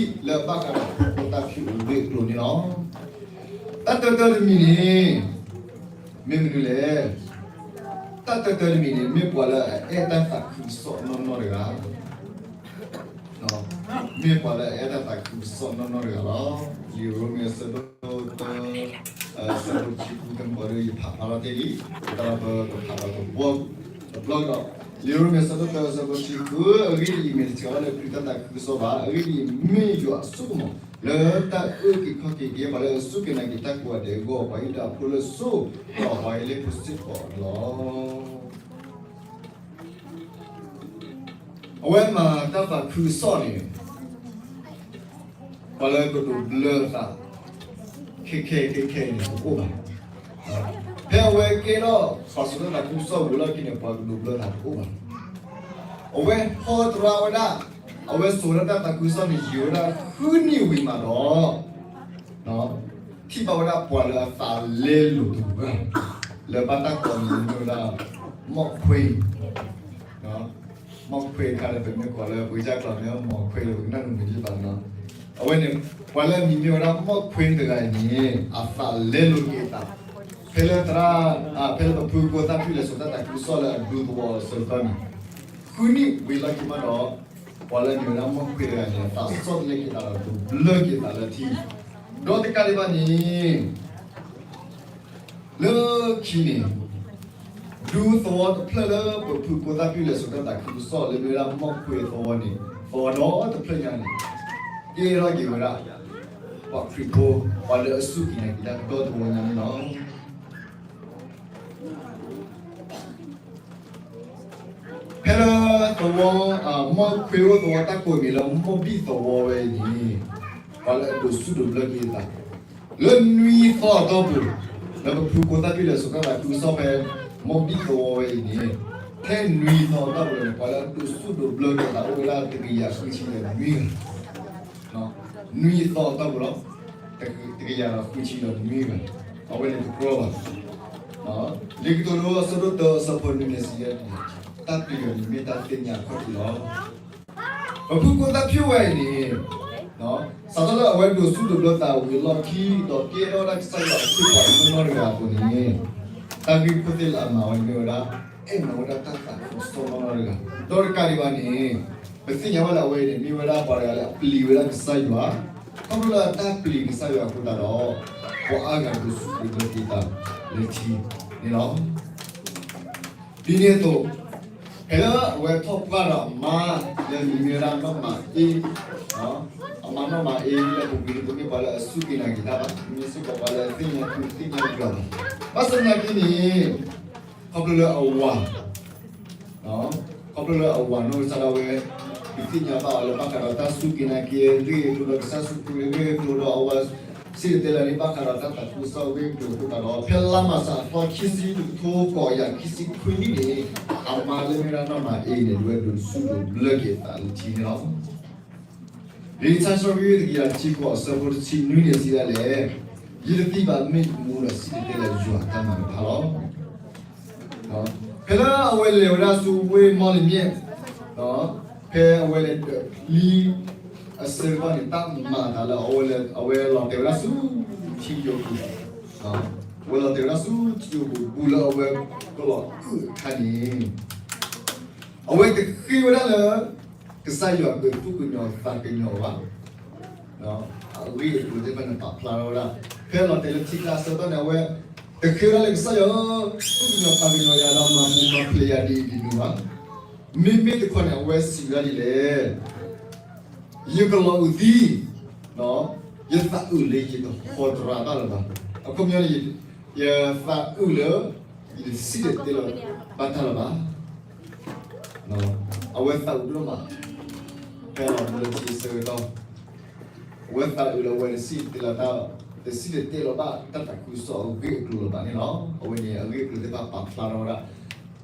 ဖးခံထံၣ်လၢဘၣ်ဃးဒီးဖုဖိသၣ်ဖၠူၣ်အဂ့ၢ်အကျိၤန့ၣ်လီၤ. တၢ်တၢတၢတမံၤန့ၣ် မ့ၢ်မနုၤလဲၣ်. တၢ်တၢတၢတမံၤန့ၣ် မ့ၢ်ပှၤလၢအအဲၣ်တၢ်သးခုကစီၣ်နီၢ်နီၢ်တဂၤ မ့ၢ်ပှၤလၢအအဲၣ်တၢ်သးခုကစီၣ်နီၢ်နီၢ်တဂၤလီၤ. လံာ်ရိမ့ၤအဆၢဒိၣ်တၢ အဆၢဖိတဆံဃု တမ့ၢ်ဒီးယဖးဖးလီၤတ့ၢ်လံ, တၢ်ဒီးပကဖးဒီးတဘျီကဒီး, လံာ်ရိမ့ၤအဆၢဒိၣ်တၢ အဆၢဖိတဆံဃု, အဂ့ၢ်ဒ်အံၤ, မ့ၢ်တဆှၢဘၣ်လၢခရံာ်တၢ်သးခုကစီၣ်ဘၣ်. အဂ့ၢ်ဒ်အံၤ, မ့ၢ်ယွၤအစိကမီၤ လၢတၢ်အုၣ်က့ၤခီၣ်က့ၤက့ၤပှၤလၢအစူၢ်က့ၤနာ်က့ၤတၢ်ကိးဂၤဒဲးအဂီၢ်, ပှၤယူဒၤဖိလၢအစိာ်ထီၣ်ပှၤအ့လ့ၣ်ဖိစ့ၢ်ကီးလီၤ. အဝဲမၤတၢ်သးခုကစီၣ်န့ၣ် ပှၤလၢကဒိးဘျၢအသး ခဲခဲခဲခဲန့ၣ်တအိၣ်ဘၣ်. ဖဲအဝဲကဲထီၣ်ပှၤစိာ်တၢ်သးခုကစီၣ်ဝံၤလီၢ်ခံန့ၣ် ပှၤကဒိးဘျၢအသးတအိၣ်ဘၣ်. အဝဲဟီတရါဝဲဒၣ်, အဝဲစိာ်ဝဲဒၣ်တၢ်သးခုကစီၣ်န့ၣ် ယံာ်ဝဲဒၣ်ဃုနံၣ်ဝံၤမးဒီး ထံၣ်ဘၣ်ဝဲဒၣ်ပှၤလၢအသးလဲလိာ်တဂၤ လၢဘၣ်တၢ်ကိးအမံၤမ့ၢ်ဝဲဒၣ် မီၣ်ခွ့, မီၣ်ခွ့တခါဒီး ပမ့ၢ်ကိးလၢပကစၢ်ကျိာ်န့ၣ် မီၣ်ခွ့လၢပကနၣ်နမံၤလံဘၣ်နီၤ. အဝဲန့ၣ် ပှၤလၢအမံၤမ့ၢ်ဝဲဒၣ်မီၣ်ခွ့တဂၤအံၤန့ၣ် အသးလဲလိာ်က့ၤအသး ဖဲလၢသရၣ်, ဖဲလၢပဖုဖိသၣ်ဖၠူၣ်လဲၤစိာ်တၢ်သးခုကစီၣ်လၢအဒူသဝီအဆၢကတီၢ်န့ၣ်, ဃုနံၣ်ဝံၤလီၢ်ခံမးဒီး ပှၤလၢအမံၤဝဲဒၣ်မီၣ်ခွ့တဂၤန့ၣ် အသးစီၣ်လၢက့ၤသးဒီးဒိးဘျၢက့ၤသးလၢထံ, ဒီးတကးဒံးဘၣ်န့ၣ် လၢခံန့ၣ် ဒူသဝီတဖျၢၣ်လၢပဖုဖိသၣ်ဖၠူၣ်လဲၤစိာ်တၢ်သးခုကစီၣ်လၢမ့ၢ်ဝဲဒၣ်မီၣ်ခွ့သဝီန့ၣ်, သဝီဒီတဖျၢၣ်ညါန့ၣ် ကဲထီၣ်က့ၤဝဲဒၣ် ပှၤခရံာ်ဖိ ပှၤလၢအစူၢ်က့ၤနာ်က့ၤတၢ်ဒီတဝီညါန့ၣ်လီၤ. ဖဲလၢသဝီ, မီၣ်ခွ့အိၣ်သဝီတၢ်ကိးမံၤလၢမီၣ်ဘံၣ်သဝီဝဲအံၤန့ၣ်, ပှၤလၢအဒိးစူၢ်ဒိးဘျၢက့ၤအသး လၢနွံသီအတီၢ်ပူၤ, လၢပဖုဖိသၣ်ဖၠူၣ်လဲၤစိာ်တၢ်သးခုကစီၣ်ဖဲ မီၣ်ဘံၣ်သဝီဝဲအံၤန့ၣ်, ဖဲနွံသီအတီၢ်ပူၤန့ၣ် ပှၤလၢအဒိးစူၢ်ဒိးဘျၢက့ၤအသးအိၣ်ဝဲဒၣ်တကယၤဃုဆံဒီးနွံဂၤ နွံသီအတီၢ်ပူၤလီၤ. တကယၤဒီးဃုဆံဒီးနွံဂၤ, အဝဲန့ၣ်တကြီဘၣ်. လံာ်ကတိၤဒိအဆၢဒိၣ်တၢအဆၢဖိနွံန့ၣ်စံး, တၢ်ပျံၤယွၤန့ၣ်မ့ၢ်တၢ်သ့ၣ်ညါအခီၣ်ထံးလီၤ. ပဖုဖိသၣ်ဖၠူၣ်ဝဲအံၤန့ၣ်, စးထီၣ်လၢအဝဲဒိးစူၢ်ဒိးဘျၢသးဝံၤအလီၢ်ခံ ဒီးကဲထီၣ်ဝဲဒၣ်ကစၢ်ယွၤအကလုၢ်ကထါနီၢ်နီၢ်တဂၤအသိးန့ၣ်, တၢ်ဂ့ၢ်ခိၣ်သ့ၣ်လၢအမၤဝဲန့ၣ်မ့ၢ်ဝဲဒၣ်, အဲၣ်မၤဝဲဒၣ်တၢ်သးခုကစီၣ်နီၢ်နီၢ်တဂၤ, ဒီးတကးဒံးဘၣ်န့ၣ်, ပသ့ၣ်ညါဘၣ်လၢအဝဲအံၤန့ၣ် မ့ၢ်ဝဲဒၣ်ပှၤတဂၤလၢအပျံၤဝဲဒၣ်ကစၢ်ယွၤ, ခီဖျိလၢအတၢ်ပျံၤကစၢ်ယွၤအဃိသတးဒီး, ပှၤအါဂၤဒိးစူၢ်ဒိးဘျၢက့ၤသးလၢထံန့ၣ်လီၤ. ဒ်န့ၣ်အသိး, ဖဲလၢအဝဲထီၣ်ပှၢ်ဒီးအမါလၢအမံၤမ့ၢ်ဝဲဒၣ်နီၢ်မၤအ့, အမါနီၢ်မၤအ့လၢပဝံၤန့ၣ် တမ့ၢ်ပှၤလၢအစူၢ်က့ၤနာ်က့ၤတၢ်ဘၣ်, မ့ၢ်စ့ၢ်ကီးပှၤလၢအသ့ၣ်ညါထူသ့ၣ်ညါယွၤဘၣ်. ဘၣ်ဆၣ်သနာ်က့န့ၣ်, ခီဖျိလၢအဝၤ ခီဖျိလၢအဝၤနီၢ်ကစၢ်ဒၣ်ဝဲ, ဒုးသ့ၣ်ညါဘၣ်အီၤလၢဘၣ်ဃးဒီးတၢ်စူၢ်က့ၤနာ်က့ၤအဂ့ၢ်အကျိၤဒီးကစၢ်ယ့ၣ်ၡူးခရံာ်အဂ့ၢ်အကျိၤဒီးအဝဲစံၣ်တဲၤတဲလီၤန့ၣ် ဘၣ်ဃးဒီးတၢ်သးခုကစီၣ်အဂ့ၢ်အကျိၤအဃိသတးဒီး ဖဲလါမၢ်ၡးအသီခံဆံ တကထိဃိးကယၤခံဆံခွံနံၣ်န့ၣ်, အမါလၢမ့ၢ်ဝဲဒၣ်နီၢ်မၤအ့န့ၣ် ဒိးစူၢ်ဒိးဘျၢက့ၤအသးလၢထံန့ၣ်လီၤ. လံာ်စံးထီၣ်ပတြၢၤတကယၤတဆံဃိးအဆၢဖိတဆံနွံန့ၣ်စံးဒၣ်လဲာ်, ယတသံဘၣ်မ့ၢ်ယမူဒီးစံၣ်တဲၤတဲလီၤယွၤအတၢ်မၤတဖၣ်လီၤ. ဖဲလၢအဝဲလဲၤဝဲဒၣ်ဆူဝ့ၢ်မီလ့မၠဲၣ်, ဖဲအဝဲလဲၤတၢ်လံအဆၢကတီၢ်န့ၣ် တၢ်မၤအသးလၢအဝဲလီၤတဲာ်ဝဲဒၣ်ဆူထံယိာ်ပူၤ, အဝဲလီၤတဲာ်ဝဲဒၣ်ဆူထံယိာ်ပူၤ ဘူးလၢအဝဲကလီၤအုၣ်အခါန့ၣ် အဝဲတဃ့ဝဲဒၣ်လၢ ကစၢ်ယွၤကသူၣ်ကညီၤသးကညီၤဘၣ်. အဂ့ၢ်အကျိၤသ့ၣ်တဖၣ်န့ၣ် ပာ်ဖျါထီၣ်ဝဲဒၣ်, ဖဲလီၤတဲာ်လၢထံကျါအဆၢကတီၢ်န့ၣ် အဝဲတဃ့ဝဲဒၣ်လၢကစၢ်ယွၤ သူၣ်ကညီၤသးကညီၤယၤဒီးမၤပူၤမၤဖျဲးယၤဒ်အံၤဒ်နုၤဘၣ်. မ့မ့ၢ်တခီန့ၣ် အဝဲစံးဝဲဒ်လဲၣ်, ယကလီၤအုးသံ, ယသးအုးလၢယတဟီတရၤဘၣ်လၢၤဘၣ်. အခီပညီန့ၣ်, ယသးအုးလၢ ယတစံၣ်တဲၤတဲလီၤဘၣ်တၢ်လၢၤဘၣ်. အဝဲသးအုးဒိၣ်မး, ဖဲလီၤလၢထံဆၢကတီၢ်, အဝဲသးအုးလၢအဝဲတစံၣ်တဲၤတဲလီၤတၢ်, တစံၣ်တဲၤတဲလီၤဘၣ်တၢ်သးခုကစီၣ်အဂ့ၢ်အကျိၤလၢၤဘၣ်န့ၣ်လီၤ. အဝဲန့ၣ်အဂ့ၢ်အကျိၤသ့ၣ်တဖၣ်ပာ်ဖျါထီၣ်ဝဲဒၣ်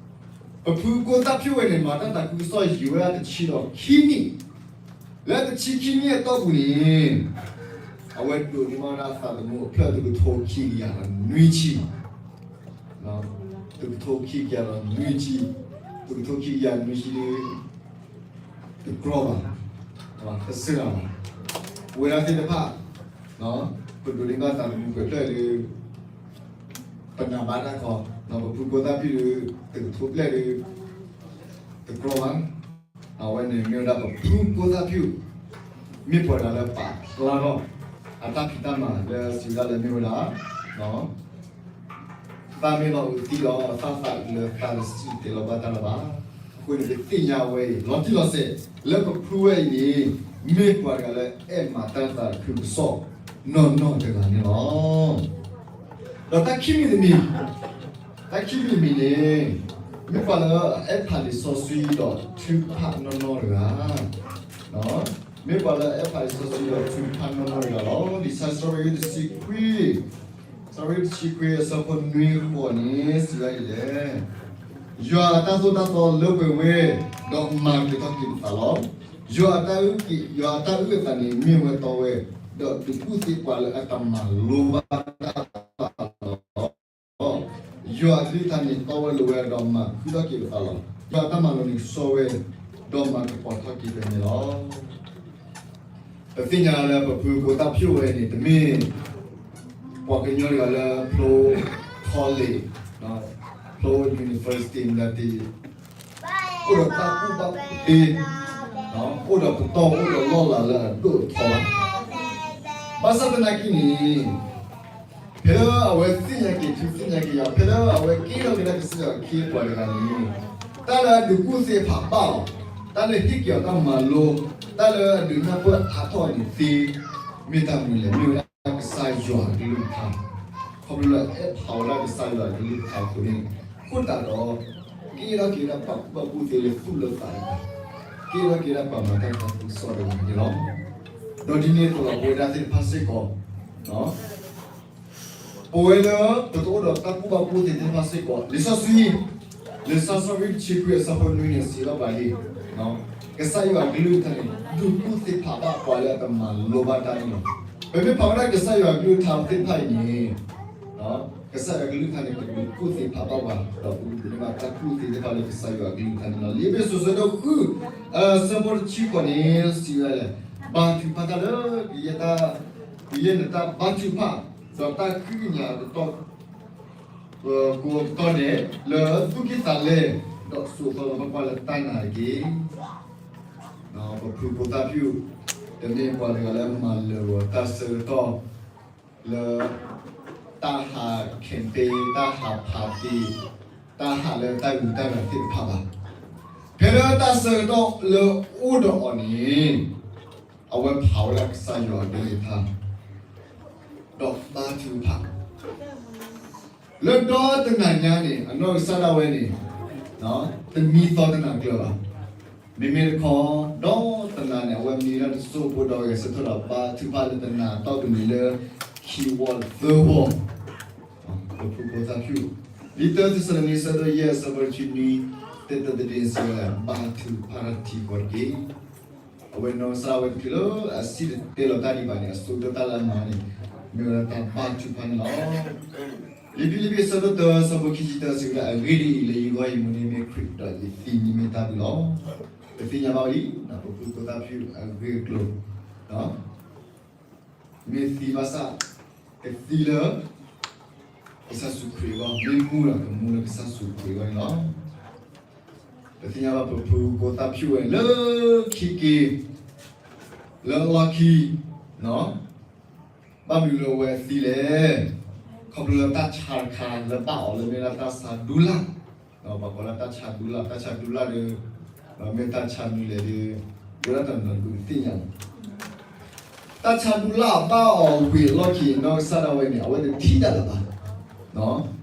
ပဖုကိသၣ်ဖၠူၣ်ဝဲန့ၣ် မၤတၢ်သးခုကစီၣ်ယံာ်ဝဲဒၣ်တဆံဒီးခံနံၣ်, လၢတဆံခံနံၣ်အတီၢ်ပူၤန့ၣ်, အဝဲဒိးန့ၢ်ဘၣ်ဝဲဒၣ်သးသမူအဖျၢၣ်တကထိခံကယၤဒီးနွံဆံ, တကထိခံကယၤဒီးနွံဆံ, တကထိခံကယၤနွံဆံဒုး တကြီဘၣ်, တစှၤဘၣ်. ပဝဲဒၣ်သ့ၣ်တဖၣ်, ပဒိးန့ၢ်ဘၣ်သးသမူပှဲၤဖျၢၣ်ဒီး ပနာ်ဘၣ်တၢ်ခီ, ပဖုကိသၣ်ဖၠူၣ်ဒီး တကထိဘျဲၣ်ဒီး တကြီဘၣ်. အဝဲန့ၣ်မ့ၢ်ဝဲဒၣ်ပဖုကိသၣ်ဖၠူၣ်, မ့ၢ်ပှၤတဂၤလၢပာ်ဖျါထီၣ် အတၢ်ဖံးတၢ်မၤလၢစံးဝဲဒၣ်လၢမ့ၢ်ဝဲဒၣ် သးမ့ၢ်လီၤအုးသံဒီး သးသးအုးလၢသးတစံၣ်တဲၤတဲလီၤဘၣ်တၢ်လၢၤဘၣ်. အဃိန့ၣ် ပသ့ၣ်ညါဝဲအံၤ လီၤတံၢ်လီၤဆဲး လၢပဖုဝဲအံၤန့ၣ် မ့ၢ်ပှၤတဂၤလၢအဲၣ်မၤတၢ်သးခုကစီၣ်နီၢ်နီၢ်တဂၤန့ၣ်လီၤ. ဒီးတၢ်ခံမံၤတမံၤ, တၢ်ခံမံၤတမံၤန့ၣ်, မ့ၢ်ပှၤလၢအအဲၣ်ဖးလံာ်စီဆှံဒီးထုကဖၣ်နီၢ်နီၢ်တဂၤ, မ့ၢ်ပှၤလၢအအဲၣ်ဖးလံာ်စီဆှံဒီးထုကဖၣ်နီၢ်နီၢ်တဂၤလီၤ. လံာ်စံးထီၣ်ပတြၢၤတဆံခွံ, စံးထီၣ်ပတြၢၤတဆံခွံအဆၢဖိနွံဃိးန့ၣ် စံးဝဲဒ်လဲၣ်, ယွၤအတၢ်သိၣ်တၢ်သီလၢပှဲၤဝဲ, ဒီးမၤက့ၤထီၣ်က့ၤပသးလီၤ. ယွၤအတၢ်အုၣ်က့ၤ, ယွၤအတၢ်အုၣ်အသးန့ၣ် မ့ၢ်ဝဲတီဝဲ, ဒီးဒုးကူၣ်သ့ပှၤလၢအတမၤလိဘၣ်တၢ်ဘၣ်လီၤ. ယွၤအကလုၢ်ကထါန့ၣ် တီဝဲလိၤဝဲဒီးမၤဃုထီၣ်က့ၤပသးလီၤ. ယွၤအတၢ်မၤလိာ်န့ၣ်ကဆှီဝဲ, ဒီးမၤကပီၤထီၣ်က့ၤပမ့ၢ်လီၤ. ပသ့ၣ်ညါလၢပဖုကိသၣ်ဖၠူၣ်ဝဲန့ၣ် တမ့ၢ်ပှၤကညီတဂၤလၢဖျိ college, ဖျိ university မတၤတ့ၢ်, အိၣ်ဒီးတၢ်ကူၣ်ဘၣ်ကူၣ်သ့, အိၣ်ဒီးပတီၢ် အိၣ်ဒီးလီၢ်လၤလၢအဒိၣ်အထီဘၣ်. ဘၣ်ဆၣ်သနာ်က့န့ၣ် ဖဲလၢအဝဲသ့ၣ်ညါက့ၤထူသ့ၣ်ညါက့ၤယွၤ, ဖဲလၢအဝဲကဲထီၣ်က့ၤတၢ်ကစၢ်ယွၤအခ့အပှၤတဂၤန့ၣ်, တၢ်လၢအဒုးကူၣ်သ့ဖးဘၣ်အီၤ, တၢ်လၢဟ့ၣ်က့ၤအီၤတၢ်မၤလိ, တၢ်လၢအဒုးနၢ်ပၢၢ်အါထီၣ်န့ၣ်သ့, မ့ၢ်တၢ်မနုၤလဲၣ်. မ့ၢ်ဝဲဒၣ်ကစၢ်ယွၤအကလုၢ်ကထါ, ခီဖျိလၢအအဲၣ်ဖးဝဲဒၣ်ကစၢ်ယွၤအကလုၢ်ကထါအဃိန့ၣ်, အဃိသတးဒီး ကဲထီၣ်က့ၤဝဲဒၣ်ပှၤကူၣ်ဘၣ်ကူၣ်သ့လၢသူၣ်လၢသးတဂၤ, ကဲထီၣ်က့ၤဝဲဒၣ်ပှၤမၤတၢ်သးခုကစီၣ်တဂၤန့ၣ်လီၤ. ဒီးဒ်န့ၣ်အသိးဒီး ပဝဲဒၣ်သ့ၣ်တဖၣ်စ့ၢ်ကီး ပဝဲလၢပတအိၣ်ဒီးတၢ်ကူၣ်ဘၣ်ကူၣ်သ့သ့ၣ်တဖၣ်စ့ၢ်ကီး, လံာ်စီဆှံ, လံာ်စီဆှံတဆံခွံအဆၢဖိနွံန့ၣ် စံးထီၣ်ပှၤလံ, ကစၢ်ယွၤအကလုၢ်ကထါန့ၣ် ဒုးကူၣ်သ့ဖးဘၣ်ပှၤလၢအတမၤလိဘၣ်တၢ်န့ၣ်လီၤ. ပမ့ၢ်ဖးဝဲဒၣ်ကစၢ်ယွၤအကလုၢ်ကထါသ့ၣ်တဖၣ်အံၤန့ၣ်, ကစၢ်ယွၤအကလုၢ်ကထါန့ၣ် ကဒုးကူၣ်သ့ဖးဘၣ်ပှၤ, ဒီးပကဒုးန့ၢ်ဘၣ်တၢ်ကူၣ်သ့သ့ၣ်တဖၣ်လၢကစၢ်ယွၤအကလုၢ်ကထါန့ၣ်လီၤ. လံာ်အ့းဖ့းစူး အဆၢဒိၣ်ဃု, အဆၢဖိတဆံဃိးန့ၣ် စံးဝဲဒ်လဲၣ်, ဘါထုကဖၣ်တၢ်လၢ ကယဲၢ်နတၢ်ဘါထုကဖၣ်, ဒီးတၢ်ဃ့ကညးအကတီၢ် ကိးအကတီၢ်ဒဲး လၢသူၣ်ကံၢ်သးလဲ, ဒီးစိာ်သီလီၤပှၤလၢတၢ်နာ်တက့ၢ်. ပဖုကိသၣ်ဖၠူၣ် တမ့ၢ်ပှၤတဂၤလၢမၤလၢာ်ဂီၤတၢ်ဆၢကတီၢ် လၢတၢ်ဟး campaign, တၢ်ဟးဖးတ့ၢ်, တၢ်ဟးလၢတၢ်ဂုၤတၢ်ဂၤသ့ၣ်တဖၣ်ဘၣ်. ဖဲလၢတၢ်ဆၢကတီၢ်လၢအိၣ်ဒီးအီၤန့ၣ် အဝဲဖးဝဲဒၣ်ကစၢ်ယွၤအကလုၢ်ကထါ ဒီးဘါထုကဖၣ် လၢဒီတနၤညါန့ၣ် အနီၢ်ကစၢ်ဒၣ်ဝဲန့ၣ် တမံသီတနၤကျၢၤဘၣ်. မ့မ့ၢ်တခီ ဒီတနၤန့ၣ် အဝဲမံလၢတစိၢ်ဖိဒီးဂဲၤဆၢထၢၣ်ဒီးဘါထုကဖၣ်လၢတနၤအတီၢ်ပူၤန့ၣ်လၢ ခံဝီသၢဝီ ပဖုကိသၣ်ဖၠူၣ်, လံာ်တၢသ့းစၤလနံ အဆၢဒိၣ်ယဲၢ် အဆၢဖိတဆံနွံ, တၢတဒ့စံးဝဲ ဘါထုကဖၣ်တၢ်ထံကီၢ်တက့ၢ်. အဝဲနီၢ်ကစၢ်ဒၣ်ဝဲတချုးလၢအစံၣ်တဲၤတဲလီၤတၢ်ဒံးဘၣ်န့ၣ် အဆိကတၢၢ်တၢ်လၢအမၤန့ၣ် မ့ၢ်ဝဲဒၣ်တၢ်ဘါထုကဖၣ်န့ၣ်လီၤ. လံာ်ဖံလံးပံး အဆၢဒိၣ်တၢ အဆၢဖိခံဆံတၢ စံးဝဲဒၣ် အဂ့ၢ်ဒ်အံၤ, လၢယဂီၢ်ယမူန့ၣ်မ့ၢ်ခရံာ်ဒီးယသံန့ၣ်မ့ၢ်တၢ်ဘျုးလီၤ. ပသ့ၣ်ညါဘၣ်ဝဲလံ ပဖုကိသၣ်ဖၠူၣ်အဂ့ၢ်အကျိၤ မ့ၢ်သံဘၣ်ဆၣ် ကသံလၢ ကစၢ်ယ့ၣ်ၡူးခရံာ်အဂီၢ်, မ့ၢ်မူဒီးကမူလၢကစၢ်ယ့ၣ်ၡူးခရံာ်အဂီၢ်န့ၣ်လီၤ. ပသ့ၣ်ညါဘၣ်ပဖုကိသၣ်ဖၠူၣ်ဝဲလၢခံက့ၤ လၢအလီၢ်ခံ ဘၣ်မနုၤလၢအဝဲသံလဲၣ်. ခီဖျိလၢတၢ်ဆါတခါလၢဘၣ်အီၤလၢမ့ၢ်ဒၣ်တၢ်ဆါဒူလၣ်, ပှၤကိးလၢတၢ်ဆါဒူလၣ်, တၢ်ဆါဒူလၣ်ဒီး မ့ၢ်တၢ်ဆါဒူလဲၣ်ဒီး ဝဲဒၣ်တနီၤနီၤဒုးသ့ၣ်ညါလီၤ. တၢ်ဆါဒူလၢအဘၣ်အီၤဝံၤအလီၢ်ခံ နီၢ်ကစၢ်ဒၣ်ဝဲန့ၣ် အဝဲတထံၣ်တၢ်လၢၤဘၣ်.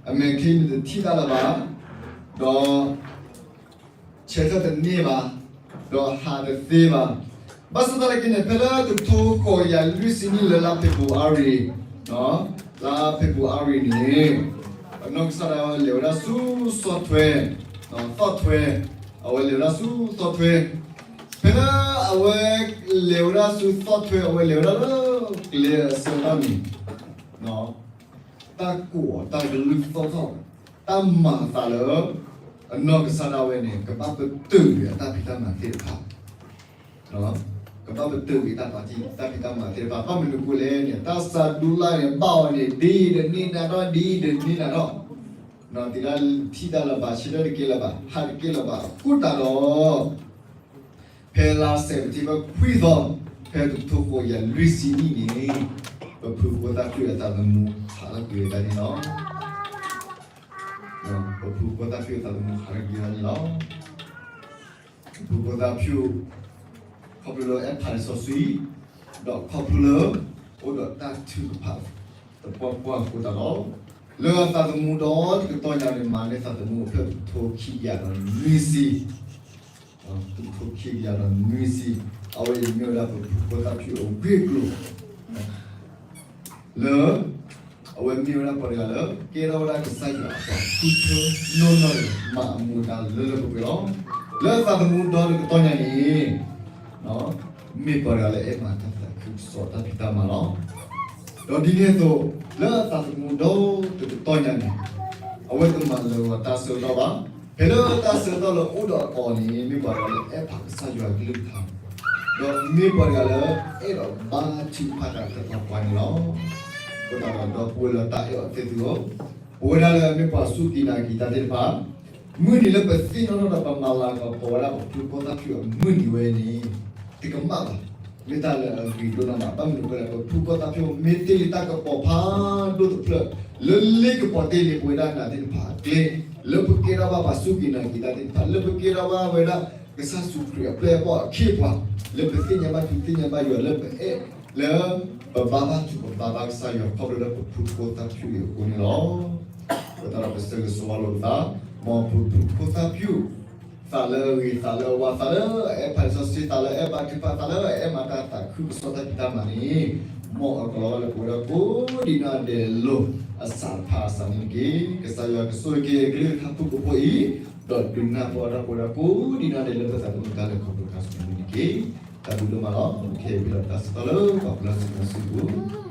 အမဲာ်ချံန့ၣ်တထံၣ်တၢ်လၢၤဘၣ်, ဒီး ဆဲးထၢၣ်တန့ၢ်ဘၣ်, ဒီးဟးတသ့ဘၣ်. ဘၣ်ဆၣ်သနာ်က့န့ၣ် ဖဲလၢတကထိဃိးကယၤလွံၢ်ဆံနံၣ်လၢလါဖ့ၤဘြူၤအါရံၤ, လါဖ့ၤဘြူၤအါရံၤန့ၣ် နီၢ်ကစၢ်ဒၣ်ဝဲလဲၤဝဲဒၣ်ဆူဆီၣ်ထွဲ, သီၣ်ထွဲ, အဝဲလဲၤဝဲဒၣ်ဆူသီၣ်ထွဲ, ဖဲလၢအဝဲလဲၤဝဲဒၣ်ဆူသီၣ်ထွဲ အဝဲလဲၤဝဲဒၣ်လၢကျဲအဆၢကတီၢ်န့ၣ် တၢ်ကိးအီၤတၢ်ကလုၢ်သီၣ်ထီၣ်, တၢ်မၤအသးလၢ အနီၢ်ကစၢ်ဒၣ်ဝဲန့ၣ် ကဘၣ်ပတုာ်ကွံာ်အတၢ်ဖံးတၢ်မၤသ့ၣ်တဖၣ်, ကဘၣ်ပတုာ်ကွံာ်တၢ်ပာ်ထံ တၢ်ဖံးတၢ်မၤသ့ၣ်တဖၣ် ဘၣ်မနုၤအဃိလဲၣ်န့ၣ် တၢ်ဆါဒူလၢ်န့ၣ် ဘၣ်အီၤန့ၣ် ဒ်အံၤတန့ၢ်နၤထီၣ် ဒ်အံၤတန့ၢ်နၤထီၣ်, သ့ၣ်ဒၣ်ထံၣ်တၢ်လၢၤဘၣ် ဆဲးထၢၣ်တကဲလၢၤဘၣ် ဟးတကဲလၢၤဘၣ်အဃိသတးဒီး ဖဲလါစဲးပထ့ဘၢၣ်ခွံသီ, ဖဲတကထိဃိးကယၤလွံၢ်ဆံနံၣ်န့ၣ် ပဖုဖိသၣ်ဖၠူၣ်အသးသမူဟးထီၣ်ကွံာ်ဝဲဒၣ်န့ၣ်လီၤ. ပဖုဖိသၣ်ဖၠူၣ်အသးသမူဟးထီၣ်ကွံာ်ဝဲဒၣ်န့ၣ်လီၤ. ပဖုဖိသၣ်ဖၠူၣ် ခီဖျိလၢအဲၣ်ဖးလံာ်စီဆှံ, ဒီးခီဖျိလၢ အိၣ်ဒီးတၢ်ထုကဖၣ်သပှၢ်ပှၢ်အဃိသတးဒီး လၢအသးသမူဒီတကတီၢ်ညါန့ၣ် မၤန့ၢ်သးသမူအဖျၢၣ်တကထိခံကယၤဒီးနွံဆံ တကထိခံကယၤဒီးနွံဆံ, အဝဲအံၤမ့ၢ်ဝဲဒၣ်ပဖုဖိသၣ်ဖၠူၣ်အဂ့ၢ်အကျိၤ လၢ အဝဲမ့ၢ်ဝဲဒၣ်ပှၤတဂၤလၢ ကဲထီၣ်ဝဲဒၣ်ကစၢ်ယွၤအပှၤဃုထၢနီၢ်နီၢ်တဂၤ မၤအမူဒါလၢလၢပှဲၤပှဲၤလီၤ. လၢအသးသမူဒီတကတီၢ်ညါန့ၣ် မ့ၢ်ပှၤတဂၤလၢအဲၣ်မၤတၢ်သးခုကစီၣ်တၢ်ဖံးတၢ်မၤလီၤ. ဒီးဒ်န့ၣ်အသိး လၢအသးသမူဒီတကတီၢ်ညါန့ၣ် အဝဲတမၤလၢၤဝဲတၢ်ဆၢကတီၢ်ဘၣ်. ဖဲလၢတၢ်ဆၢကတီၢ်လၢအိၣ်ဒီးအီၤန့ၣ် မ့ၢ်ပှၤတဂၤလၢအဲၣ်ပာ်ကစၢ်ယွၤအကလုၢ်ကထါ, ဒီးမ့ၢ်ပှၤတဂၤလၢအဲၣ်ဒိးဘါထုကဖၣ်တၢ်သပှၢ်ပှၢ်န့ၣ်လီၤ. အဃိသတးဒီး ဒီပုၢ်ဝဲၢ်လၢတၢ်အဲၣ်အီၤသ့ၣ်သုဧၢ, ပဝဲဒၣ်လၢမ့ၢ်ပှၤစူၢ်က့ၤနာ်က့ၤတၢ်သ့ၣ်တဖၣ် မုၢ်နံၤလၢပသ့ၣ်နီၣ်ထီၣ်ဒီးပမၤလၤကပီၤဝဲဒၣ်ပဖုဖိသၣ်ဖၠူၣ်အမုၢ်နံၤဝဲန့ၣ် တကမၣ်ဘၣ်. မ့ၢ်တၢ်လၢအဂ့ၤဒိၣ်နီၢ်မး ဘၣ်မနုၤအဃိလဲၣ် ပဖုဖိသၣ်ဖၠူၣ်မ့ၢ်တ့ၢ်လံတၢ်ကပီၤဖးဒိၣ်တဖျၢၣ် လၢလ့ကပီၤတ့ၢ်လံပဝဲဒၣ်နၤသ့ၣ်တဖၣ်အကျဲ လၢပကဲထီၣ်ဘၣ်ပှၤစူၢ်က့ၤနာ်က့ၤတၢ်သ့ၣ်တဖၣ် လၢပကဲထီၣ်ဘၣ်ဝဲဒၣ် ကစၢ်ယ့ၣ်ၡူးခရံာ်အပျဲၢ်အဘီၣ်အခ့အပှၤ လၢပသ့ၣ်ညါဘၣ်ထူသ့ၣ်ညါဘၣ်ယွၤ လၢပအဲၣ် လၢပဘါဘၣ်ထူပဘါဘၣ်ကစၢ်ယွၤ ခီဖျိလၢပဖုဖိသၣ်ဖၠူၣ်အံၤအဃိန့ၣ်လီၤ. အဃိသတးဒီးပဆၢဂ့ၤဆၢဝါလိာ်ပသး မ်ပဖုဖိသၣ်ဖၠူၣ် သးလၢအဂ့ၤ သးလၢအဝါ သးလၢအအဲၣ်ဖးလံာ်စီဆှံ သးလၢအအဲၣ်ဘါထုကဖၣ် သးလၢအအဲၣ်မၤတၢ်သးခုကစီၣ်တၢ်ဖံးတၢ်မၤန့ၣ် မ်အကလီၤဘၣ်လၢပဝဲဒၣ်ကိးဒံးနီၢ်ဒဲးလီၤ အစးတဖၣ်အစးန့ၣ်တက့ၢ်. ကစၢ်ယွၤကဆိၣ်ဂ့ၤက့ၤအကလုၢ်ကထါဖုၣ်ကိာ်ဖိအံၤ ဒီးဒုးနၢ်ပၢၢ်တၢ်ဖိဒီးကိးဒံးနီၢ်ဒဲးလၢပသးသမူတၢ်လဲၤခီဖျိခါဆူညါန့ၣ်တက့ၢ်. တၢ်ဘျုးဒိၣ်မးလီၤ. ခဲအံၤပလီၢ်တၢ်ဆၢကတီၢ်လၢပှၤပလၢဆူညါစုပူၤ